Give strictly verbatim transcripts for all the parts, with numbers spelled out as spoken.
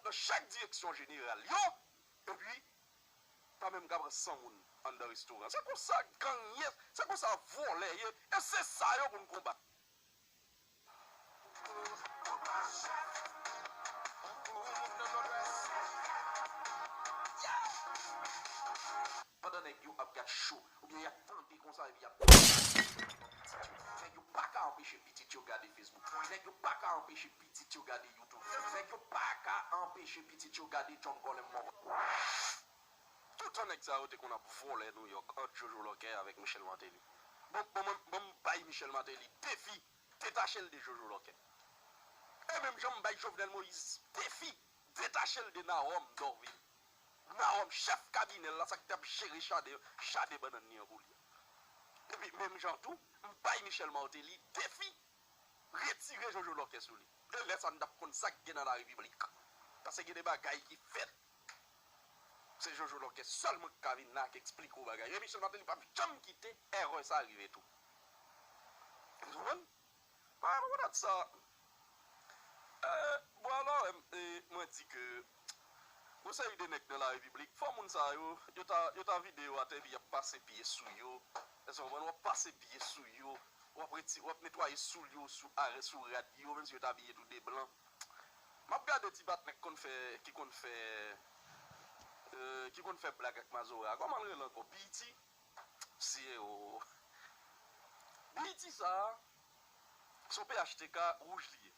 Chak direksyon jeneral yo, epi pa menm ka pran san moun anndan restoran. Se konsa gang ye, se konsa vòlè ye, e se sa yo pou n konbat. Pandan nèg yo ap gad show, oubyen y ap tande konsa, epi y ap nèg yo pa ka anpeche pitit yo gade Facebook. Nèg yo pa ka anpeche pitit yo gade YouTube. Nèg yo pa ka anpeche pitit yo gade John Colem Morvan. Toutan nèg sa yo te konn ap vòlè Nouyòk ant Jojo Lòkè avèk Michel Martelly. Bon, bon, mwen, bon, m bay Michel Martelly defi, detache l de Jojo Lòkè. E menm jan m bay Jovenel Moïse defi, detache l de Nawòm Dorvil. Nawòm, chèf kabinè l la, sa k t ap jere chade, chade bannann li an pou li a. Epi menm jan tou, m bay Michel Martelly defi, retire Jojo Lòkè sou li. E lè sa a, n t ap konn sa k gen nan larepiblik. Paske gen de bagay ki fèt, se Jojo Lòkè sèlman k ka vin la, k eksplike w bagay yo. E Michel Martelly p ap janm kite erè sa rive tou. Ou konprann? Mwen, mwen konn sa. Eh, bon, alò, eh, eh, mwen di ke yon seri de nèg nan larepiblik, fò moun sa yo, yo ta, yo ta vide yo atè, epi y ap pase pye sou yo. Èske w konprann? W ap pase pye sou yo, w ap reti-, w ap netwaye soulye yo sou, sou rad yo, menm si yo t abiye tou de blan. M ap gade ti patnè k konn fè, ki konn fè, eh, ki konn fè blag ak Mazora. Kòman l rele ankò? Biyiti? Sye o. Biyiti sa a, se yon P H T K wouj li ye.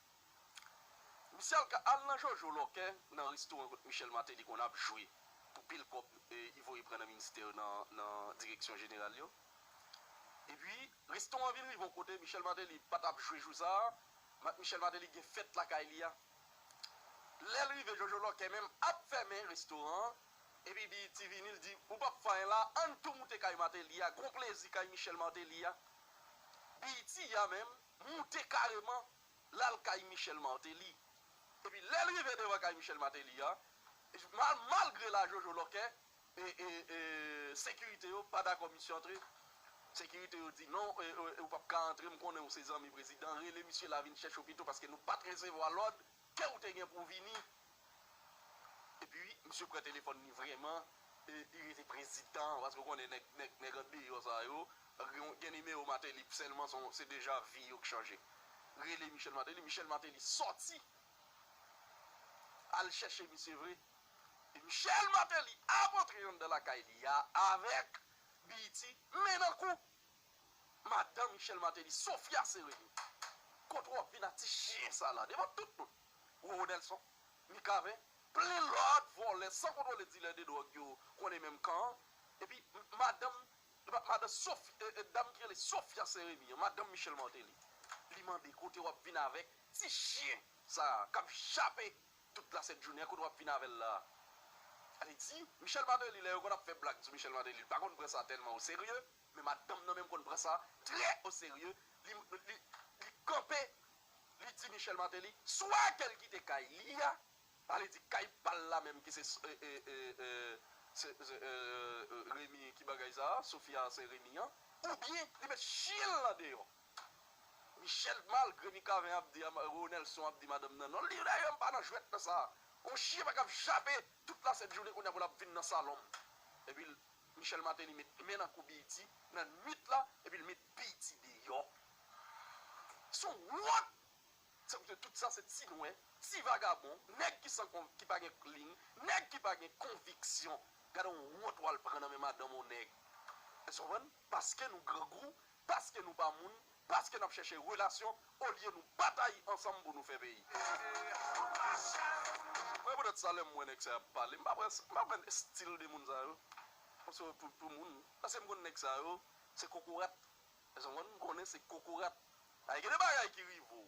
Misye al ka, al nan Jojo Lòkè, nan restoran kot Michel Martelly konn ap jwe pou pil kòb, eh, li voye pran nan ministè yo nan, nan direksyon jeneral yo. Epi, restoran vin rive yon kote, Michel Martelly pa t ap jwe jou sa a, Ma-, Michel Martelly gen fèt lakay li a. Lè l rive, Jojo Lòkè menm ap fèmen restoran an, epi Biyiti vini, l di, "Ou p ap fè anyen la, ann tou moute kay Martelly a, gon plezi kay Michel Martelly a." Biyiti a menm moute kareman, l al kay Michel Martelly. Epi lè l rive devan kay Michel Martelly a, mal-, malgre la Jojo Lòkè, e, e, e, sekirite yo pa dakò misye antre. Sekirite yo di, "Non, e, e, e, ou p ap ka antre, m konnen ou se zanmi prezidan, rele misye la vin chèche w pito, paske nou pa t resevwa lòd ke ou te gen pou w vini." Epi, misye pran telefòn li vrèman, e, li rele prezidan, paske w konnen nèg, nèg, nèg andeyò sa yo, gen, gen nimewo Martelly sèlman, se, se deja vi yo k chanje. Rele Michel Martelly, Michel Martelly sòti, al chèche misye vre. E Michel Martelly ap antre anndan lakay li a avèk Biyiti, men nan kou, madanm Michel Martelly, Sophia Sereni. Kote w ap vin ak ti chen sa la, devan tout moun? Roro Nelson, Mikaven, plen lòt vòlè san kontwole dilè de dwòg yo konnen menm kan an. Epi, m-, madanm, ma-, madanm Sof-, e, e, dam ki rele Sophia Sereni an, madanm Michel Martelly, li mande kote w ap vin avèk ti chen sa a k ap jape tout lasent jounen an, kote w ap vin avè l la a? Sa vle di, Michel Martelly, lè yo konn ap fè blag sou Michel Martelly, li pa konn pran sa tèlman oserye, men madanm nan menm konn pran sa trè oserye. Li, li, li kanpe, li di Michel Martelly, swa ke l kite kay li a, sa vle di kay pa l la menm ki se, e, e, e, e, se, se, e, e, Remy, ki bagay sa a, Sophia Sereni an, oubyen li met chen l lan deyò. Michel, malgre Mikaven ap di, Roro Nelson ap di madanm nan, "Non, li dayè m pa nan jwèt nan sa. Yon chen pa ka ap jape tout lasent jounen kounye a pou l ap vin nan salon m." Epi l, Michel Martelly met men nan kou Biyiti nan nwit la, epi l met Biyiti deyò. Se yon wont! Se, tout sa se ti nwè, ti vagabon, nèg ki san kon-, ki pa gen liy, nèg ki pa gen konviksyon. Gade yon wont w al pran nan men madanm yon nèg. Èske w konprann? Paske nou grangou, paske nou pa moun, paske n ap chèche relasyon, olye nou batay ansanm pou nou fè peyi. Mwen, poutèt sa, lè m wè nèg sa y ap pale, m pa pran, m pa pran estil de moun sa yo. Paske pou, pou moun, paske m konn nèg sa yo, se kokorat. Èske w konprann? M konnen se kokorat. Ay, gen de bagay ki rive w.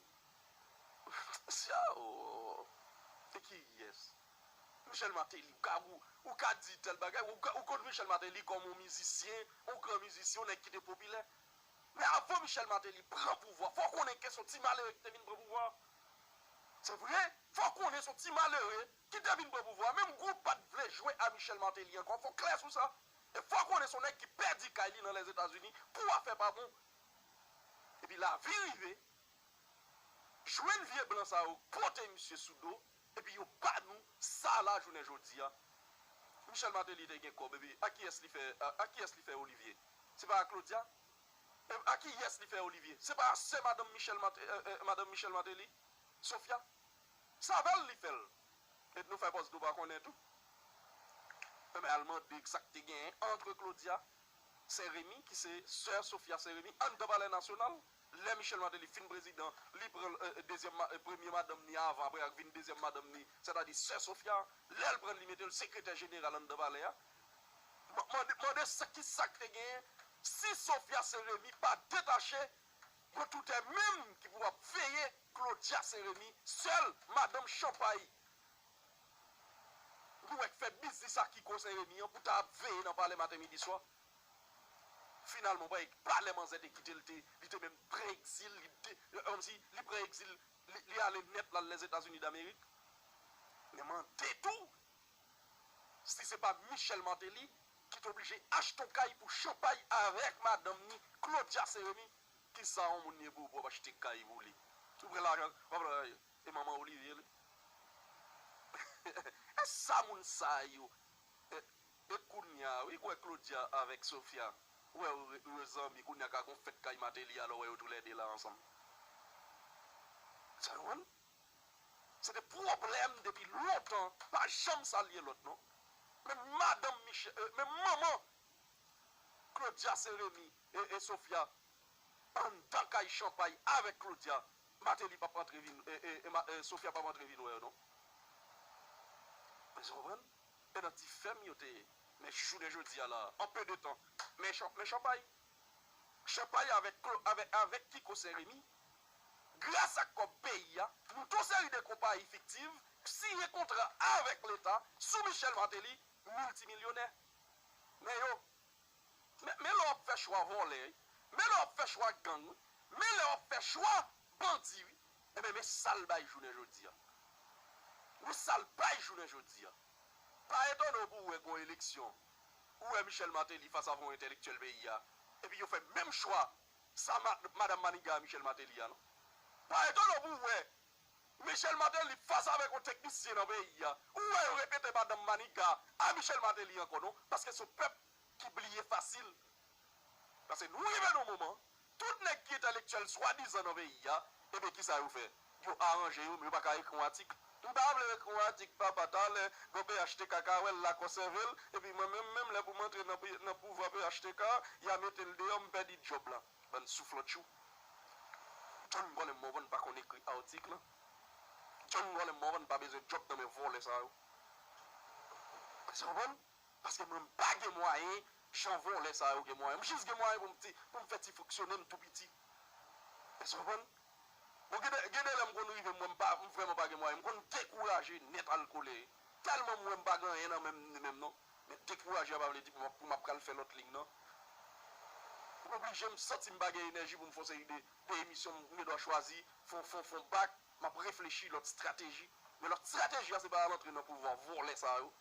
Sya, o. E ki yès? Michel Martelly, ou ka, ou, ou ka di tèl bagay, ou ka, ou konn Michel Martelly kòm yon mizisyen, yon gran mizisyen, yon nèg ki te popilè. Men avan Michel Martelly pran pouvwa, fò w konnen ke se yon ti malere ki te vin pran pouvwa. Se vre, fò w konnen se yon ti malere ki te vin pran pouvwa. Menm gwoup pa t vle jwe a Michel Martelly ankò, fò w klè sou sa. E fò w konnen se yon nèg ki pèdi kay li nan Lèzetazini pou afè pa bon. Epi lavi rive, jwenn vye blan sa yo pote misye sou do, Epi yo ba nou sa la jounen jodi a. Michel Martelly te gen kòb, epi a kiyès li fè, a, a kiyès li fè Olivier? Se pa a Claudia? E a kiyès li fè Olivier? Se pa a sè madanm Michel Mate, e, e, madanm Michel Martelly? Sophia? Se avè l li fè l. E nou fè pòz nou pa konnen tou. Enben, al mande sa k te genyen ant Claudia Saint-Remy, ki se sè Sophia Saint-Remy, anndan Palè Nasyonal. Lè Michel Martelly fin prezidan, li pran, e, e, dezyèm ma-, e, premye madanm ni avan, apre ak vin dezyèm madanm ni, sètadi sè Sophia, lè l pran l, li mete l sekretè jeneral anndan palè a. M-, mande, mande sa, ki sa k te genyen si Sophia Saint-Remy pa detache yon toutè menm ki pou ap veye Claudia Saint-Remy, sè l, madanm Champagne. Pou wè k fè biznis ak Kiko Saint-Remy an, pou ta ap veye nan palè maten, midi, swa. Finalman, pa, pa lè manzè te kite l, te, li te menm pran egzil, li de, kòmsi li pran egzil, li, li ale nèt, l al Lèzetazini Damerik. Men mande tou, si se pa Michel Martelly ki t oblije achte yon kay pou Champagne avèk madanm ni, Claudia Saint-Remy, kisa yon moun ye pou, pou w ap achte kay pou li? Ou pran lajan, w ap, e manman Olivier li. E sa moun sa yo? E, e kounye a, wi, k wè Claudia avèk Sophia, ou wè yo re-, yo zanmi, kounye a ka gon fèt kay Martelly, alò w wè yo toulède la ansanm. Sa yo konprann? Se te pwoblèm depi lontan, pa janm salye lòt, non. Menm madanm Michel, e, menm manman Claudia Saint-Remy e, e Sophia, anndan kay Champagne avèk Claudia, Martelly p ap antre vin, e, e, e, Ma-, e, Sophia p ap antre vin wè yo, non. Èske w konprann? E nan ti fèm yo te ye. Men jounen jodi a la, an pe de tan, men Chan-, men Champagne. Champagne avèk Clo-, avèk, avèk Kiko Saint-Remy, gras ak kòb peyi a, monte yon seri de konpayi fiktiv, siyen kontra avèk Leta, sou Michel Martelly, miltimilyonè. Men yo, men, men lè w ap fè chwa vòlè, wi. Men lè w ap fè chwa gang, wi. Men lè w ap fè chwa bandi, wi. Enben, men sa l bay jounen jodi a. Men sa l bay jounen jodi a. Pa etone w pou w wè gon eleksyon, ou wè Michel Martelly fas avèk yon entèlektyèl peyi a, epi yo fè menm chwa sa ma-, madanm Maniga a Michel Martelly a, non. Pa etone w pou w wè Michel Martelly fas avèk yon teknisyen nan peyi a, ou wè yo repete madanm Maniga a Michel Martelly ankò, non, paske se yon pèp ki bliye fasil. Paske nou rive nan yon moman, tout nèg ki entèlektyèl swadizan nan peyi a, ebyen, kisa yo fè? Yo aranje yo, men yo pa ka ekri yon atik. M pa vle ekri yon atik, papa, talè, gon P H T K ka wè l, la konsève l, epi mwen menm, menm lè pou m antre nan, nan pouvwa P H T K, y a mete l deyò, m pèdi djòb la. Bann souflantchou. John Colem Morvan pa konn ekri atik lan. John Colem Morvan pa bezwen djòb nan men vòlè sa yo. Èske w konprann? Paske mwen m pa gen mwayen jan vòlè sa yo gen mwayen. M jis gen mwayen pou m ti, pou m fè ti fonksyone m tou piti. Èske w konprann? Bon, gen de, gen de lè m konn rive, m wè m pa, m vrèman pa gen mwayen. M konn dekouraje nèt al kole. Tèlman m wè m pa gen anyen nan men m, menm non. Men dekouraje a pa vle di pou m ap, pou m ap pral fè lòt liy, non. M oblije, m santi m pa gen enèji pou m fè yon seri de, de emisyon, m gen dwa chwazi, fè, fè, fè yon bak, m ap reflechi lòt estrateji. Men lòt estrateji a, se pa al antre nan pouvwa vòlè sa yo.